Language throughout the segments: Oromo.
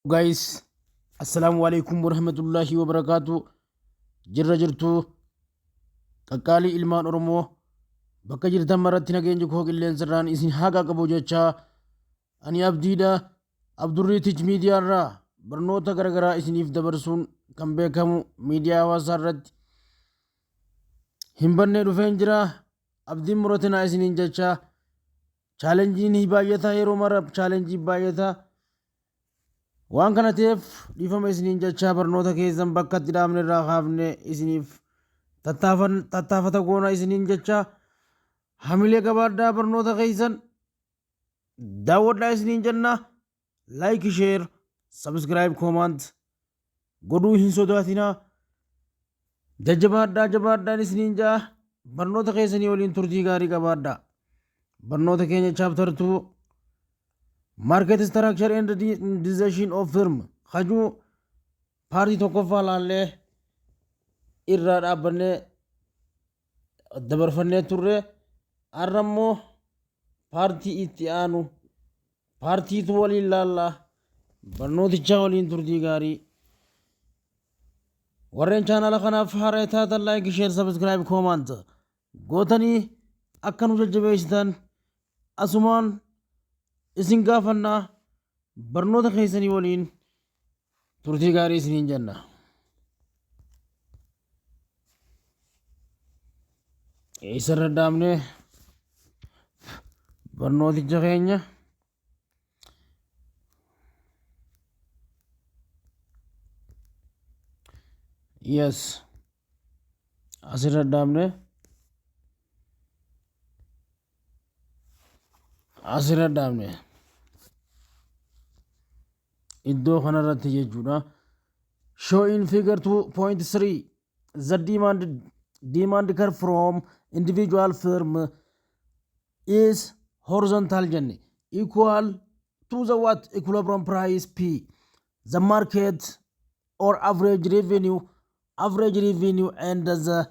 Guys, assalaamu alaikum warahmatullaahi wabarakaatu. Jirra jirtu, qaqqaalii ilmaan Oromoo, bakka jirtan maratti nageenyi koo qilleensarraan isin haa qaqqabu jechaa, ani Abdiidha. Abdurrii Tich Miidiyaarraa barnoota garaagaraa isiniif dabarsuun kan beekamu miidiyaa hawaasaa irratti hin bannee dhufeen jira. Abdiin muratinaa isiniin jechaa, challengeiin ni baay'ata, yeroo mara challenge baay'ata. Waan kana ta'eef dhiifama isiniin jechaa, barnoota keessan bakka itti dhaabne irraa kaafne isiniif tattaafata goona isiniin jechaa, hamilee qabaadhaa, barnoota keessan daawwadhaa isiniin jenna. Like, share, subscribe, comment godhuu hin sodaatinaa. Jajjabaadhaa, jabaadhaan isiniin jaa, barnoota keessanii waliin turtii gaarii qabaadhaa. Barnoota keenya chapter 2, market structure and decision of firm hajuu, part tokkoffaa laallee irraa dhaabbannee dabarfannee turre. Har'a immoo part itti aanu, part two waliin laallaa. Barnootichaa waliin turtii gaarii. Warreen channel kanaaf haaraa taatan like, share, subscribe, comment gootanii akka nu jajjabeessitan asumaan isin gaafannaa. Barnoota keessanii waliin turtii gaarii isiniin jenna. Eessarra dhaabnee barnooticha keenya? Yes, asirra dhaabne, asirra dhaabne, iddoo kanarratti jechuudha. Show in figure 2.3 the demand curve from individual firm is horizontal jenne, equal to the what? Equilibrium price P, the market or average revenue and the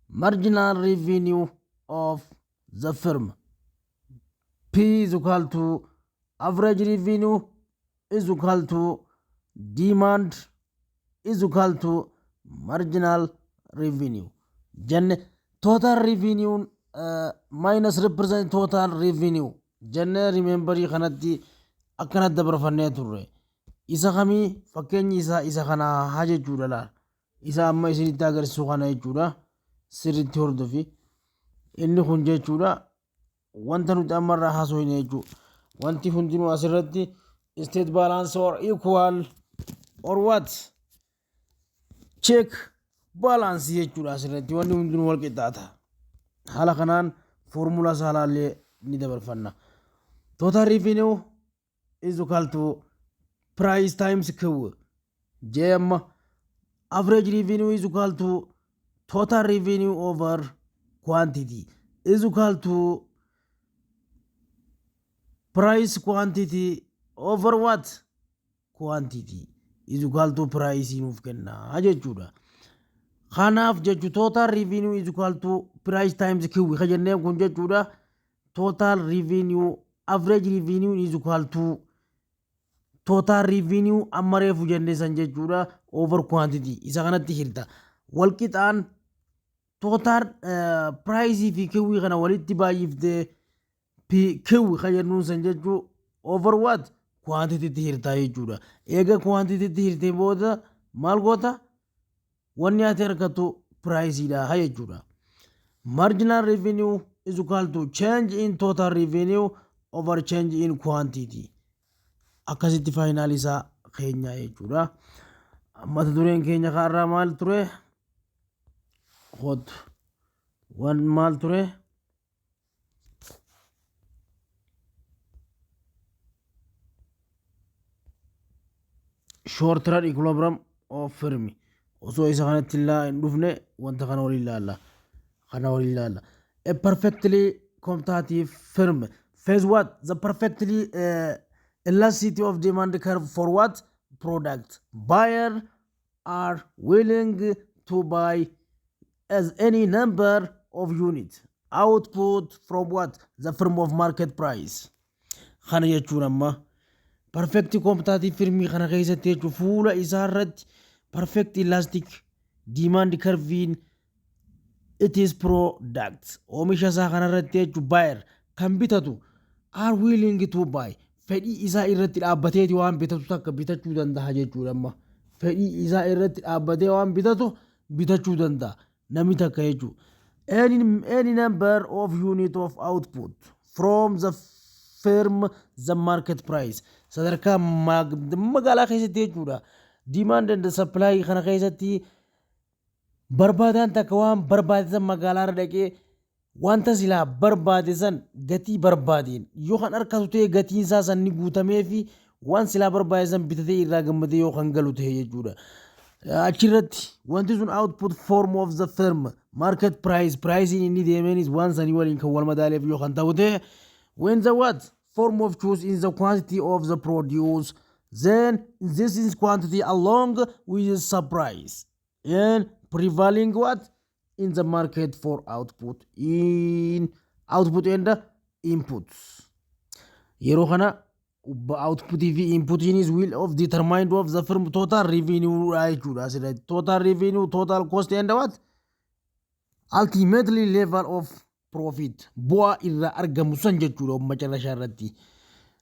marginal revenue of the firm. P is equal to average revenue is equal to demand is equal to marginal revenue jenne. Total revenue minus represent total revenue jenne. Remember, kanatti akkanatti dabarfannee turre. Isa kamii fakkeenyi isaa? Isa kana haa jechuudha. Laal, isa amma isinitti agarsiisu kana jechuudha. Sirriitti hordofi. Inni kun jechuudha wanta nuti ammarraa haasofne jechuudha. Wanti hundinuu asirratti state balance or equal or what? Check balance jechuudha. Asirratti wanni hundinuu wal qixxaata. Haala kanaan foormulaa isaa laallee ni dabarfanna. Total revenue is equal to price times Q jee. Amma average revenue is equal to total revenue over quantity is equal to price quantity over what? Quantity is equal to price nuuf kennaa jechuudha. Kanaaf jechu total revenue is equal to price times Q ka jenneen kun jechuudha. Total revenue, average revenue is equal to total revenue amma reefu jennee san jechuudha, over quantity. Isa kanatti hirta. Walqixaan total price fi Q kana walitti baay'iftee P Q ka jennuun san jechuu over what? Quantity tti hirtaa jechuudha. Eega quantity tti hirtee booda maal goota? Wanni ati argattu priceiidha jechuudha. Marginal revenue is equal to change in total revenue over change in quantity. Akkasitti final isaa keenya jechuudha. Mata dureen keenya kaarraa maal ture? Hot wan maal ture? Short run equilibrium of firm. Osoo isa kanatti illaa hin dhufne wanta kana waliin ilaalla. Kana waliin ilaalla. A perfectly competitive firm face what? The perfectly elasticity of demand curve for what? Product. Buyer are willing to buy as any number of units output from what? The firm of market price. Kana jechuun amma Perfect competitive firmii kana keessatti jechuun fuula isaa irratti perfect elastic demand curve it is product, oomisha isaa kanarratti jechuun, buyer kan bitatu are willing to buy, fedhii isaa irratti dhaabbateeti waan bitatu takka bitachuu danda'a jechuudha. Amma fedhii isaa irratti dhaabbatee waan bitatu bitachuu danda'a namni takka jechuudha. Any number of unit of output from the firm, the market price, sadarkaa magaalaa keessatti jechuudha. Demand and supply kana keessatti barbaadaan takka waan barbaade san magaalaa irra dhaqee wanta silaa barbaade san gatii barbaadeen yoo kan argatu ta'e, gatiin isaa san ni guutamee fi waan silaa barbaade san bitatee irraa gammadee yoo kan galu ta'e jechuudha. Achirratti wanti sun output form of the firm market price, pricing inni deemeenis waan sanii waliin kan wal madaaleef yoo kan ta'u ta'e, when the what firm of choose in the quantity of the produce, then this is quantity along with the price and prevailing what in the market for output in output and inputs. Yeroo kana outputii fi inputiinis will of determined of the firm total revenue dha jechuudha. Asirratti total revenue, total cost and what ultimately level of profit, bu'aa irraa argamu san jechuudha macarrashaa irratti.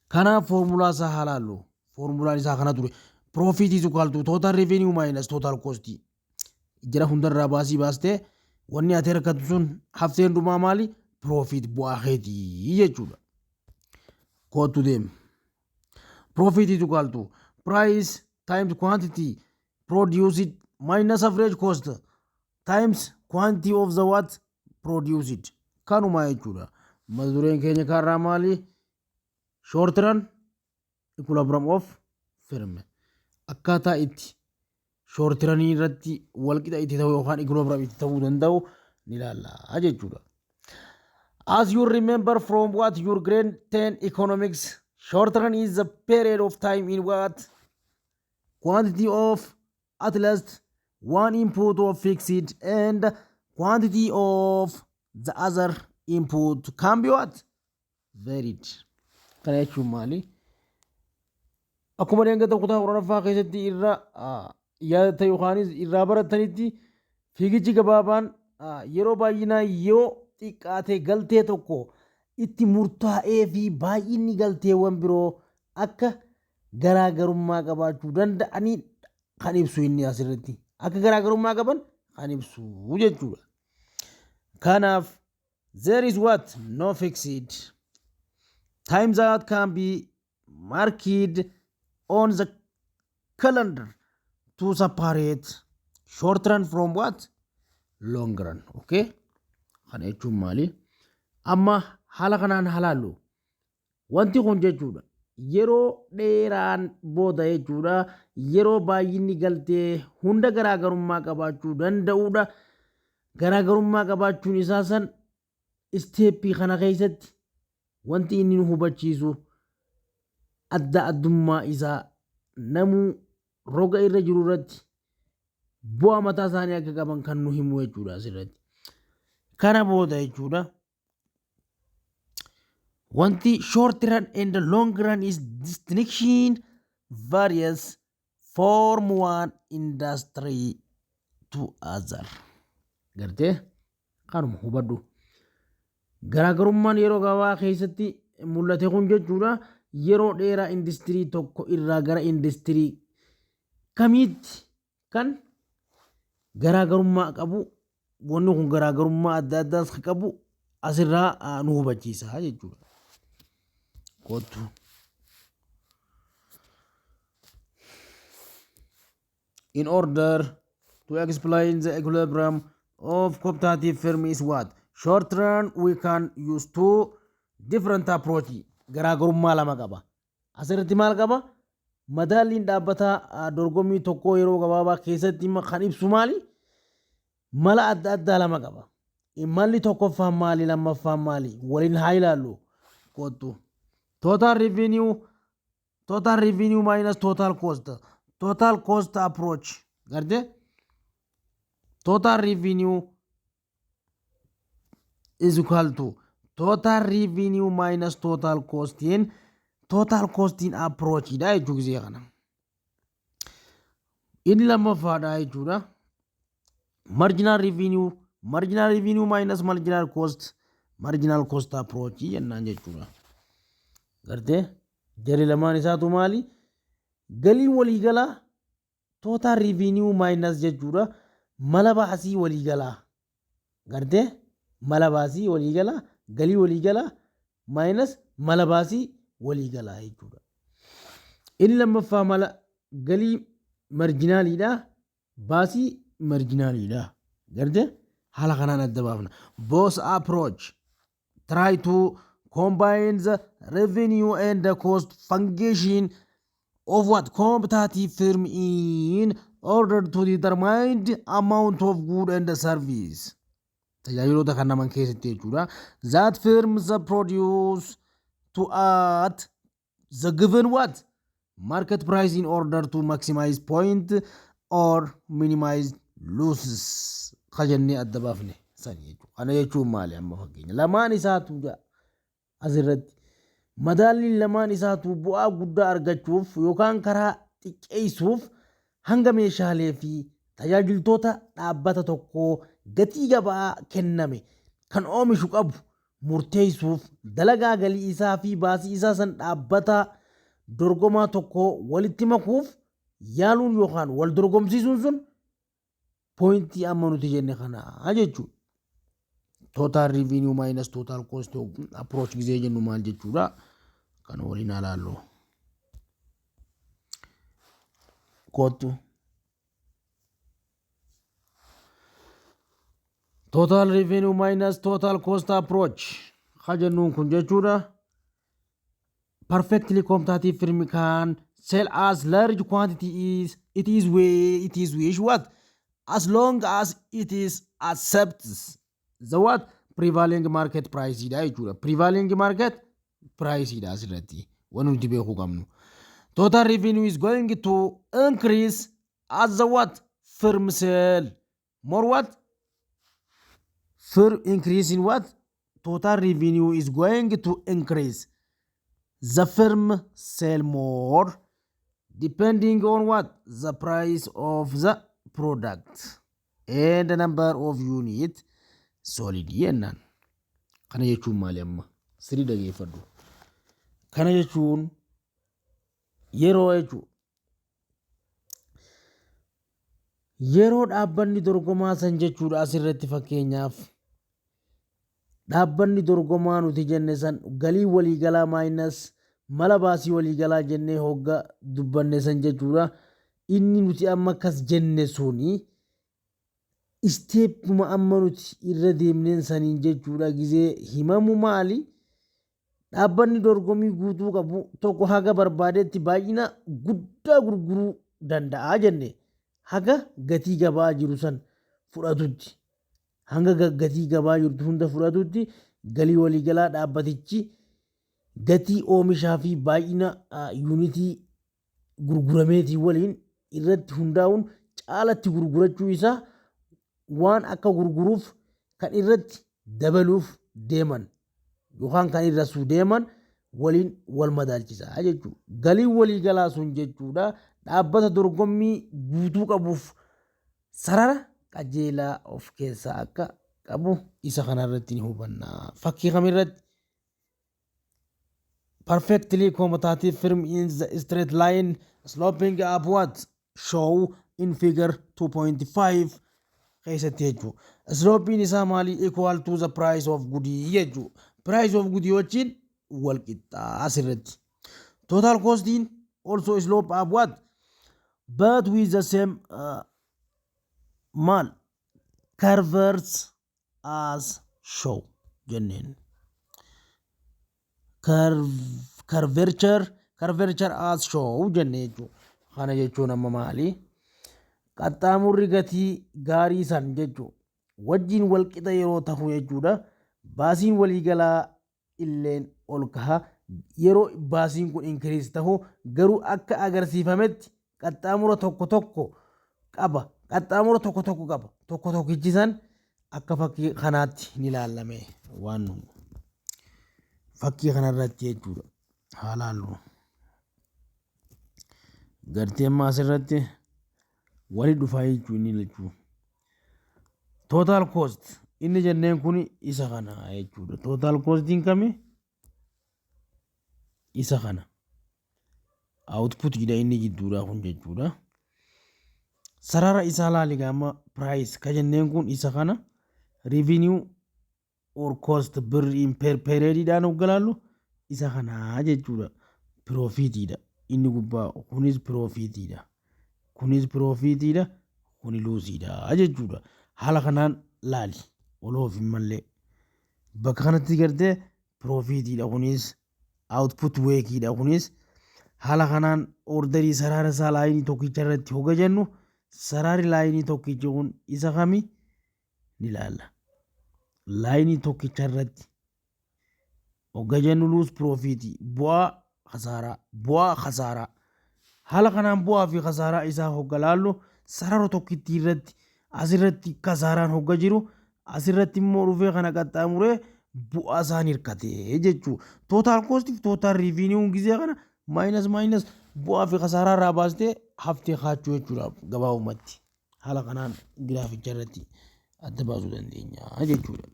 Kanaaf foormulaa isaa haa laallu. Foormulaan isaa kana ture: profit is equal to total revenue minus total cost. Jara hundarraa baasii baastee wanni ati harkattu sun hafteen dhumaa maali? Profit, bu'aa keetii jechuudha. Kootu deem. Profit is equal to price times quantity produced minus average cost times quantity of the what produced. Kanuma jechuudha. Mata dureen keenya kaarraa maali? Short run equilibrium of firm, akkaataa itti short run irratti walqixa itti ta'u yookaan equilibrium itti ta'uu danda'u ni ilaalla jechuudha. As you remember from what your grade 10 economics, short run is the period of time in what quantity of at least one input of fixed and quantity of the other input can be what varied. Kana jechuun maali? Akkuma dheengadda kutaa 10ffaa keessatti irra yaadata yookaanis irraa baratanitti, fiigichi gabaabaan yeroo baay'inaa yoo xiqqaate galtee tokko itti murtaa'ee fi baay'inni galteewwan biroo akka garaagarummaa qabaachuu danda'anii kan ibsu inni asirratti akka garaagarummaa qaban kan ibsu jechuudha. Kanaaf there is what no fixed time that can be marked on the calendar to separate short run from what long run. Okay, kana jechuun maali? Amma haala kanaan halaallu wanti kun jechuudha, yeroo dheeraan booda jechuudha, yeroo baay'inni galtee hunda garaagarummaa qabaachuu danda'uudha. Garaagarummaa qabaachuun isaa san stepii kana keessatti wanti inni nu hubachiisu adda addummaa isaa namuu roga irra jiru irratti bu'aa mataa isaanii akka qaban kan nu himu jechuudha asirratti. Kana booda jechuudha. Wanti short run and long run is distinction varies from one industry to other. Gartee kanuma hubadhu. Garaagarummaan yeroo gabaabaa keessatti mul'ate kun jechuudha, yeroo dheeraa industirii tokko irraa gara industirii kamiitti kan garaagarummaa qabu, wanni kun garaagarummaa adda addaas qabu asirraa nu hubachiisa jechuudha. Kottu. In order to explain the equilibrium of competitive firm is what? Short run, we can use two different approach. Garaagarummaa lama qaba. Asirratti maal qaba? Madaalliin dhaabbataa dorgommii tokkoo yeroo gabaabaa keessatti kan ibsu maali? Mala adda addaa lama qaba. Malli tokkoffaan maali? Lammaffaan maali? Waliin haa ilaallu. Kottu. Total revenue, total revenue minus total cost. Total cost approach. Gartee? Total revenue is equal to total revenue minus total cost in Total costing approach dha jechuu gisee kana. Inni lammaffaadha jechuudha. Marginal revenue, marginal revenue minus marginal cost, marginal cost approach jennaan jechuudha. Gartee jarri lamaan isaatu maali? Galiin waliigalaa total revenue minus jechuudha. Mala baasii waliigalaa. Gartee mala baasii waliigalaa, galii waliigalaa minus mala baasii waliigalaa jechuudha. Inni lammaffaa mala galii marginaliidha. Baasii marginaliidha. Gartee haala kanaan adda baafna. Both approach try to combine the revenue and the cost function of what competitive firm in order to determine the amount of good and service. Tajaajiloota kan naman keessatti jechuudha. That firms produce to at the given what market price in order to maximize profit or minimize losses ka jennee adda baafne sani jechuudha. Kana jechuun maali? Amma fakkeenya lamaan isaatu asirratti madaalliin lamaan isaatu bu'aa guddaa argachuuf yookaan karaa xiqqeessuuf hanga meeshaalee fi tajaajiltoota dhaabbata tokkoo gatii gabaa kenname kan oomishu qabu murteessuuf dalagaa galii isaa fi baasii isaa san dhaabbata dorgomaa tokko walitti makuuf yaaluun yookaan wal dorgomsiisuun sun pointii amma nuti jenne kana jechuudha. Total revenue minus total cost approach gisee jennu maal jechuudha? Kana waliin ilaallu. Kottu. Total revenue minus total cost approach ka jennuun kun jechuudha. Perfectly competitive firm can sell as large quantity is it is way it is wish what as long as it is accepts the what prevailing market price dha jechuudha. Prevailing market price dha asirratti waan nuti beekuu qabnu. Total revenue is going to increase as the what firm sell more what firm increase in what total revenue is going to increase the firm sell more depending on what the price of the product and the number of unit sold jennaan. Kana jechuun maali? Amma sirrii dhageeffadhu. Kana jechuun yeroo jechuudha. Yeroo dhaabbanni dorgomaa san jechuudha, asirratti fakkeenyaaf dhaabbanni dorgomaa nuti jenne san galii waliigalaa minus mala baasii waliigalaa jennee hogga dubbanne san jechuudha. Inni nuti amma akkas jenne suni stepuma amma nuti irra deemneen saniin jechuudha gizee himamu maali? Dhaabbanni dorgomii guutuu qabu tokko haga barbaadetti baay'ina guddaa gurguruu danda'a jenne, haga gatii gabaa jiru san fudhatutti, hanga gatii gabaa jirtu hunda fudhatutti galii waliigalaa dhaabbatichi gatii oomishaa fi baay'ina unitii gurgurameetii waliin irratti hundaa'uun caalatti gurgurachuu isaa waan akka gurguruuf kan irratti dabaluuf deeman yookaan kan irra deeman waliin wal madaalchisaa jechuudha. Galiin waliigalaa sun jechuudha dhaabbata dorgommii guutuu qabuuf sarara qajeelaa of keessaa akka qabu isa kanarratti ni hubanna. Fakkii kamirratti? Perfectly competitive firm in the straight line sloping upward show in figure 2.5 keessatti jechuudha. Sloping isaa maali? Equal to the price of goodii jechuudha. Price of goodii wajjin wal qixxaa asirratti. Total costing also slope upward but with the same maal curves as show jenneen. Curvature as show jenne jechuudha. Kana jechuun amma maali? Qaxxaamurri gatii gaarii san jechuudha. Wajjin wal qixa yeroo tahu jechuudha. Baasiin waliigalaa illeen ol kaha. Yeroo baasiin kun increase tahu garuu akka agarsiifametti qaxxaamura tokko tokko qaba. Qaxxaamura tokko tokko qaba. Tokko tokkichi san akka fakkii kanaatti ni ilaalame waan fakkii kanarratti jechuudha. Haa laallu. Gartee amma asirratti wali dhufaa jechuu inni lachuu. Total cost inni jenneen kun isa kana jechuudha. Total costiin kami? Isa kana. Output jedha inni jidduudha kun jechuudha. Sarara isaa laali gaama price ka jenneen kun isa kana, revenue or cost birriin per periodiidhaan hoggalaallu isa kana jechuudha. Profitiidha. Inni gubbaa kunis profitiidha. Kunis profitiidha. Kuni lossiidha jechuudha. Haala kanaan laali. Oloof hin mallee. Bakka kanatti gartee profitiidha, kunis output workiidha, kunis haala kanaan orderii sarara isaa lineii tokkicha irratti hoga jennu, sararri lineii tokkichi kun isa kami ni ilaalla. Lineii tokkicha irratti hogga jennu loss profitii, bu'aa kasaaraa, bu'aa kasaaraa, haala kanaan bu'aa fi kasaaraa isaa hogga laallu, sarara tokkittii irratti asirratti kasaaraan hogga jiru, asirratti immoo dhufee kana qaxxaamuree bu'aa isaan hirkatee jechuu. Total costiif total revenueun gizee kana minus minus bu'aa fi kasaaraa irraa baastee haftee kaachuu jechuudha gabaabumatti. Haala kanaan giraaficha irratti adda baasuu dandeenya jechuudha.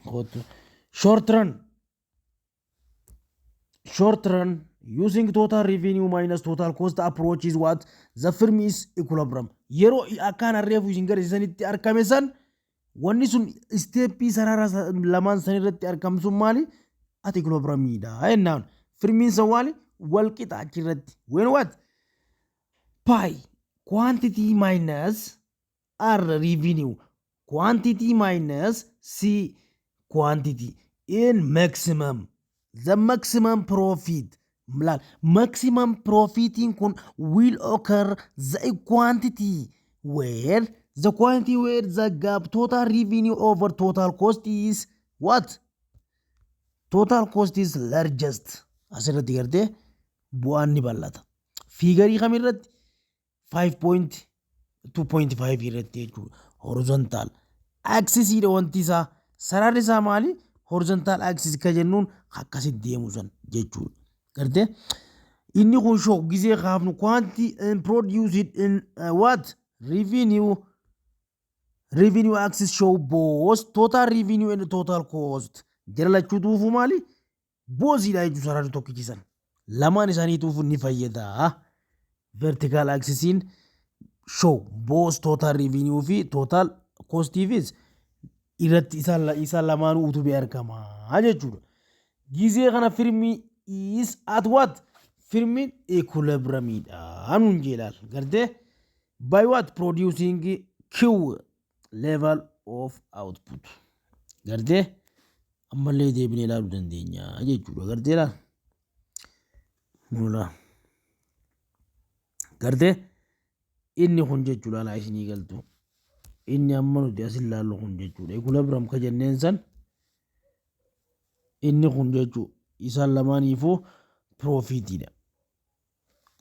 Kootu. Short run. Short run using total revenue minus total cost approach is what? The firm is equilibrium. Yeroo akkaan harreefu isin garsiisanitti argame san, wanni sun stepii sarara lamaan san irratti argamu sun maali? Ati equilibriumidha jennaan. Firmiin san maali? Wal qixa achirratti. When what? Pi quantity minus R revenue, quantity minus C quantity in maximum, the maximum profit laal, maximum profitiin kun will occur the quantity where the gap total revenue over total cost is what? Total cost is largest. Asirratti gartee bu'aan ni bal'ata. Figureii kamirratti? 5.2.5 irratti jechuudha. Horizontal axisiidha wanti isaa. Sararri isaa maali? Horizontal axis ka jennuun akkasitti deemu san jechuudha. Gartee inni kun show gizee kaafnu quantity and produced in what? Revenue axis show both total revenue and total cost. Jara lachuu tuufuu maali? Bothiidha jechuudha sararri tokkichisan. Lamaan isaanii tuufuu ni fayyada. Vertical axisiin show both total revenue fi total costiifis irratti isaan lamaanuu utubee argama jechuudha. Gizee kana firmii is at what? Firmiin equilibriumidha nuun jeelaal. Gartee by what? Producing Q level of output. Gartee ammallee deebinee ilaaluu dandeenya jechuudha. Gartee ilaal. Mul'a. Gartee inni kun jechuudha alaa isinii galtu. Inni amma nuti as ilaallu kun jechuudha. Equilibrium ka jenneen san inni kun jechuudha. Isaan lamaaniifuu profitiidha.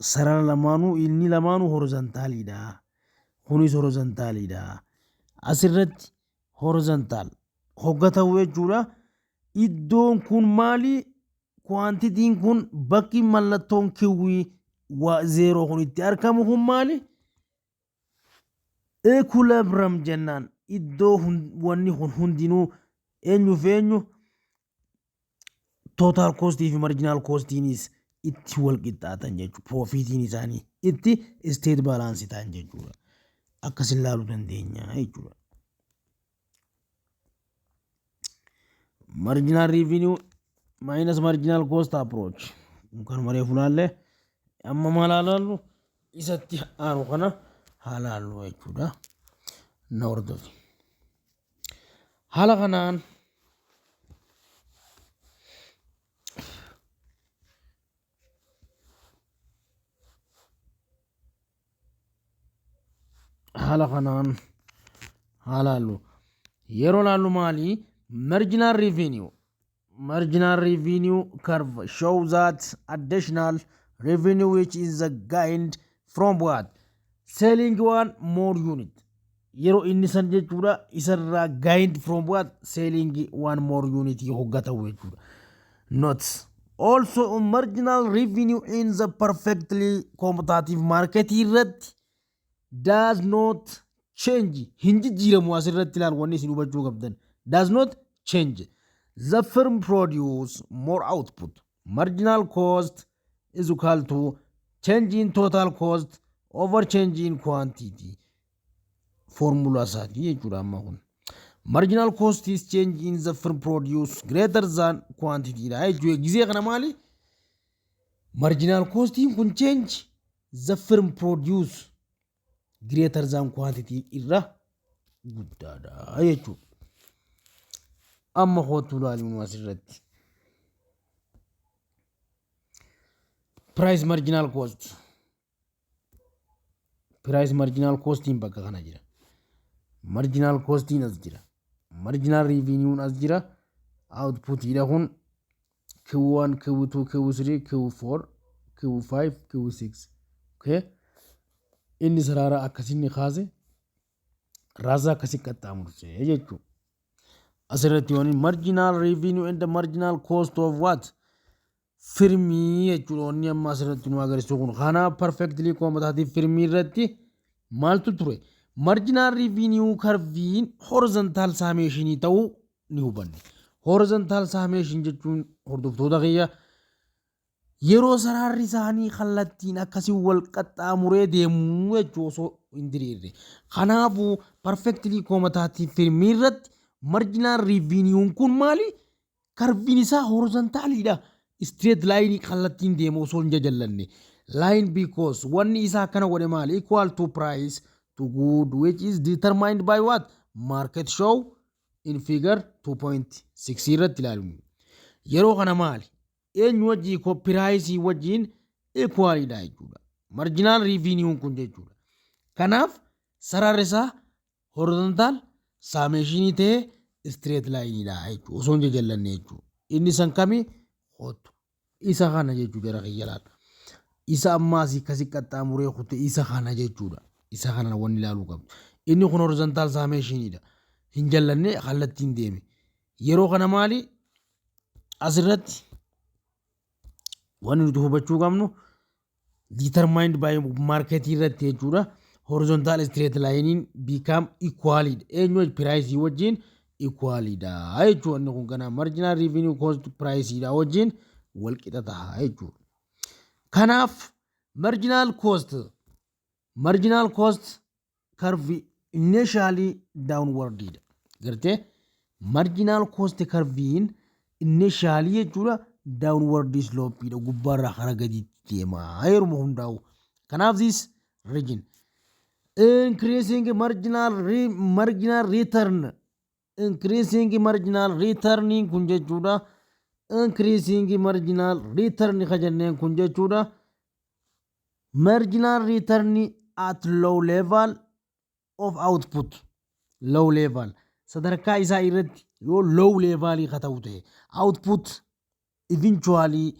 Sarara lamaanuu, inni lamaanuu horizontaliidha. Kunis horizontaliidha. Asirratti horizontal hogga ta'u jechuudha. Iddoon kun maali? Quantityn kun bakki mallattoon Q zero kun itti argamu kun maali? Equilibrium jennaan. Iddoo wanni kun hundinuu eenyuuf eenyu, total costii fi marginal costiinis itti wal qixxaatan jechuudha. Profitiin isaanii itti state balanceii ta'an jechuudha. Akkasin ilaaluu dandeenya jechuudha. Marginal revenue minus marginal cost approach. Kan mareefu laallee, amma maal haa laallu? Isatti aanu kana haa laallu jechuudha. Na hordofi. Haala kanaan haala kanaan haa laallu. Yeroo laallu maali? Marginal revenue. Marginal revenue curve show that additional revenue which is the gained from what? Selling one more unit. Yeroo inni san jechuudha, isarraa gained from what? Selling one more unit hogga ta'u jechuudha. Note also, marginal revenue in the perfectly competitive market irratti does not change, hin jijjiiramu. Asirratti ilaal, wanni isin hubachuu qabdan, does not change. The firm produce more output, marginal cost is equal to change in total cost over change in quantity, formula isaati jechuudha. Amma kun marginal cost is change in the firm produce greater than quantity dha jechuudha. Gizee kana maali? Marginal costiin kun change the firm produce greater than quantity irra guddaadha jechuudha. Amma kootu ilaaluun asirratti. Price marginal cost. Price marginal costiin bakka kana jira. Marginal costiin as jira. Marginal revenuun as jira. Outputiidha kun Q1, Q2, Q3, Q4, Q5, Q6. Okay. Inni sarara akkasinni kaase raasaa akkasii qaxxaamursee jechuudha. Asirratti wanni marginal revenue and the marginal cost of what? Firmii jechuudha. Wanni amma asirratti nu agarsiisu kun kanaaf perfectly competitive firmii irratti maaltu ture? Marginal revenue curviin horizontal summationii ta'uu ni hubanne. Horizontal summation jechuun, hordoftoota kiyya, yeroo sararri isaanii kallattiin akkasii wal qaxxaamuree deemuu jechuu osoo hin diriirre. Kanaafuu perfectly competitive firmii irratti marginal revenuun kun maali? Curviin isaa horizontaliidha. Straight line kallattiin deemu osoo hin jajallanne. Line because wanni isaa akkana godhe maali? Equal to price to good, which is determined by what? Market show in figure 2.6 irratti ilaalu. Yeroo kana maali? Eenyu wajjii? Priceii wajjiin equalidha jechuudha. Marginal revenuun kun jechuudha. Kanaaf sararri isaa horizontal summationii ta'ee straight lineidha jechuudha. Osoo hin jajallanne jechuudha. Inni san kami? Kootu. Isa kana jechuudha, jara kiyya, laala. Isa ammaas akkasii qaxxaamuree kute isa kana jechuudha. Isa kana wanni ilaaluu qabdu. Inni kun horizontal summationiidha. Hin jallanne, kallattiin deeme. Yeroo kana maali? Asirratti wanni nuti hubachuu qabnu determined by market irratti jechuudha. Horizontal straight line become equalidha. Eenyu? Price wajjin equalidha jechuudha. Inni kun kana marginal revenue cost price dha wajjin wal qixa ta'a jechuudha. Kanaaf marginal cost curve initially downward dha. Gartee, marginal cost curve initially jechuudha downward slope dha, gubbaarraa kara gadiitti deema yeruma hundaa'u. Kanaaf this region increasing marginal return, increasing marginal return kun jechuudha, increasing marginal return ka jenneen kun jechuudha, marginal return at low level of output, low level sadarkaa isaa irratti yoo low level ka ta'u ta'e, output eventually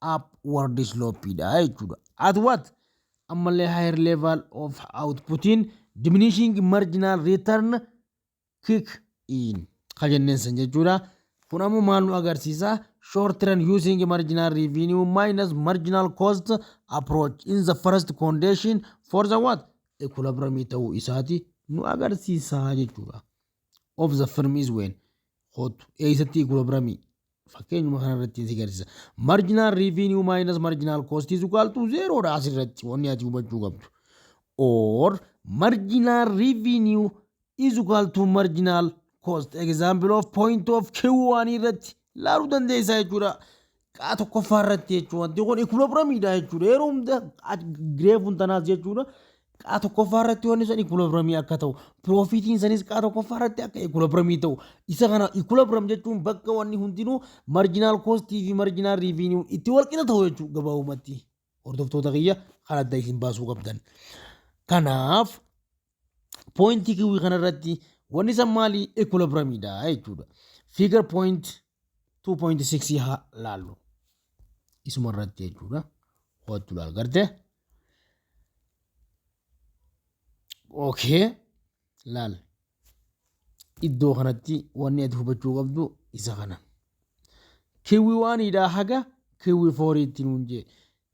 upward slope dha jechuudha. At what? Ammallee higher level of outputiin diminishing marginal return kick in ka jenneen san jechuudha. Kun ammoo maal nu agarsiisa? Short run using marginal revenue minus marginal cost approach in the first condition for the what? Equilibrium ta'uu isaati nu agarsiisa jechuudha. Of the firm is when hootu eessatti equilibrium? Fakkeenyuma kanarratti si agarsiisa. Marginal revenue minus marginal cost is equal to zero dha asirratti wanni ati hubachuu qabdu. Or marginal revenue is equal to marginal cost. Example of point of Q1 irratti ilaaluu dandeessa jechuudha. Qaa tokkoffaa irratti jechuudha. Wanti kun equilibriumidha jechuudha. Yeroo hunda gireefuun tanaas jechuudha. Qaa tokkoffaa irratti wanni sun equilibriumii akka ta'u, profitiin sanis qaa tokkoffaa irratti akka equilibriumii ta'u. Isa kana equilibrium jechuun bakka wanni hundinuu marginal costii fi marginal revenue itti wal qixa ta'u jechuudha gabaabumatti. Hordoftoota kiyya, kan adda isin baasuu qabdan. Kanaaf pointii Q kanarratti wanni san maali? Equilibriumidha jechuudha. Figure point 2.6 haa laallu. Isuma irratti jechuudha. Ho'attu laal gartee. Okay. Laal. Iddoo kanatti wanni ati hubachuu qabdu isa kana. Q1dhaa haga Q4tti nuun jee.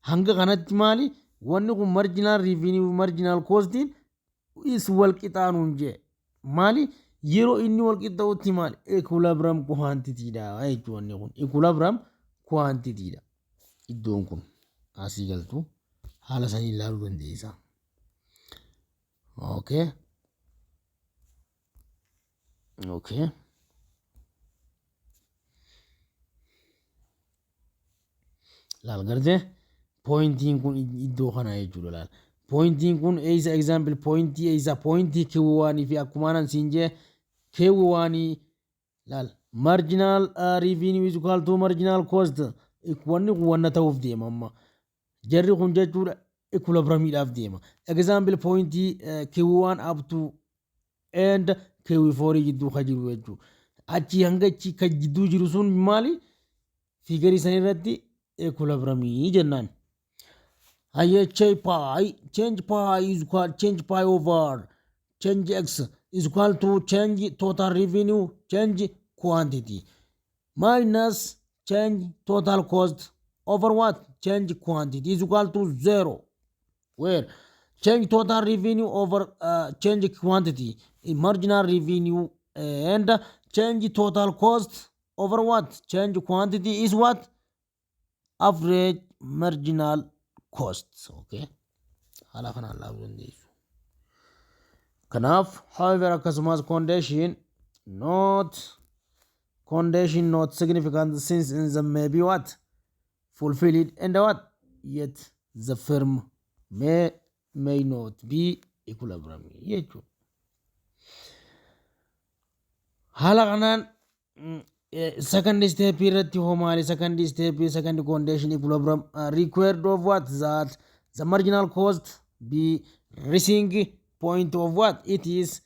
Hanga kanatti maali? Wanni kun marginal revenue, marginal costiin is wal qixaa nuun jee. Maali? Yeroo inni wal qixxa'utti maali? Equilibrium quantity-dha jechuudha wanni kun. Equilibrium quantity-dha. Iddoon kun asii galtu haala sanii ilaaluu dandeessa. Okay. Laal gartee, pointiin kun iddoo kana jechuudha laal. Pointiin kun eessa? Example pointii eessa? Pointii Q1 fi akkuma anan siin jee Q1 laal, marginal revenue is equal to marginal cost. Wanni kun wanna ta'uuf deema amma. Jarri kun jechuudha equilibriumiidhaaf deema. Example pointii Q1 up to and Q4 gidduu kan jiru jechuudha. Achii hanga achi kan jidduu jiru sun maali? Figurii san irratti equilibriumii jennaan. Hayyee, change pi, change pi is equal change pi over change x is equal to change total revenue change quantity minus change total cost over what? Change quantity is equal to zero, where change total revenue over change quantity marginal revenue and change total cost over what? Change quantity is what? Average marginal cost. Okay, haala kanaan ilaaluu dandeessu. Kanaaf, however, akkasumas condition not, condition not significant since in the may be what? Fulfilled and what? Yet the firm may not be equilibrium jechuudha. Haala kanaan second step irratti hoo maali? Second step, second condition, equilibrium required of what? That the marginal cost be rising point of what? It is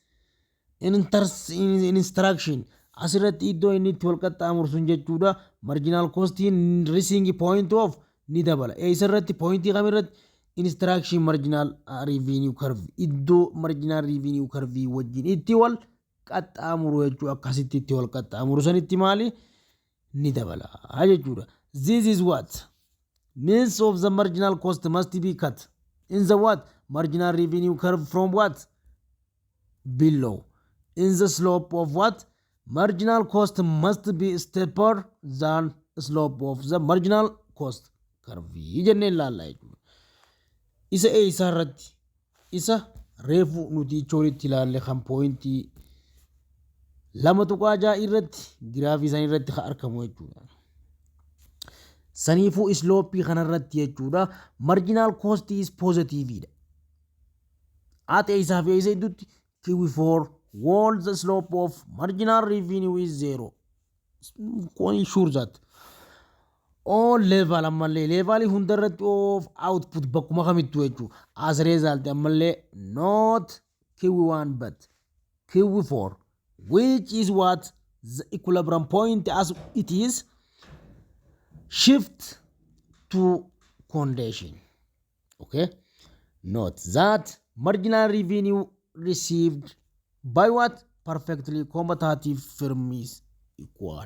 intersection. Asirratti iddoo inni itti wal qaxxaamuru sun jechuudha. Marginal costiin rising point of ni dabala. Eessarratti? Pointii kamirratti? Intersection marginal revenue curve, iddoo marginal revenue curve wajjin itti wal qaxxaamuru jechuu, akkasitti itti wal qaxxaamuru sanitti maali? Ni dabala jechuudha. This is what means of the marginal cost must be cut in the what? Marginal revenue curve from what? Below. In the slope of what? Marginal cost must be steeper than slope of the marginal cost curve jennee ilaalla jechuudha. Isa eessaa irratti? Isa reefu nuti ichoolitti ilaalle kan pointii 2.6 irratti giraafii san irratti kan argamu jechuudha. Saniifuu slopeii kanarratti jechuudha, marginal cost is positiveidha. Ati eessaa fi eessa gidduutti? Q4, while the slope of marginal revenue is zero. Sure that all level, ammallee levelii hundarratti of output bakkuma kamittu jechuudha. As result, ammallee not Q1 but Q4, which is what? The equilibrium point, as it is shift to condition. Okay, note that marginal revenue received by what? Perfectly competitive firm is equal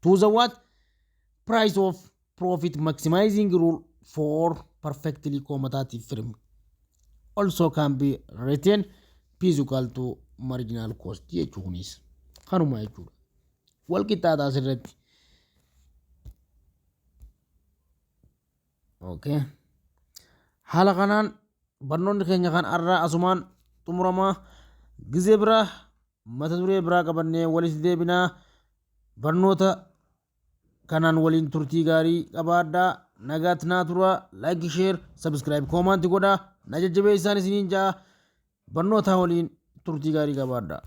to the what? Price of profit maximizing rule for perfectly competitive firm also can be written P is equal to marginal cost jechuunis kanuma jechuudha. Wal qixxaataa asirratti. Okay. Haala kanaan barnoonni keenya kan har'aa asumaan xumuramaa. Gizee biraa mata duree biraa qabannee walitti deebinaa. Barnoota kanaan waliin turtii gaarii qabaadhaa. Nagaatti naa turaa. Like, share, subscribe, comment godhaa. Na jajjabeessaan isiniin ja'a. Barnoota waliin turtii gaarii qabaadhaa.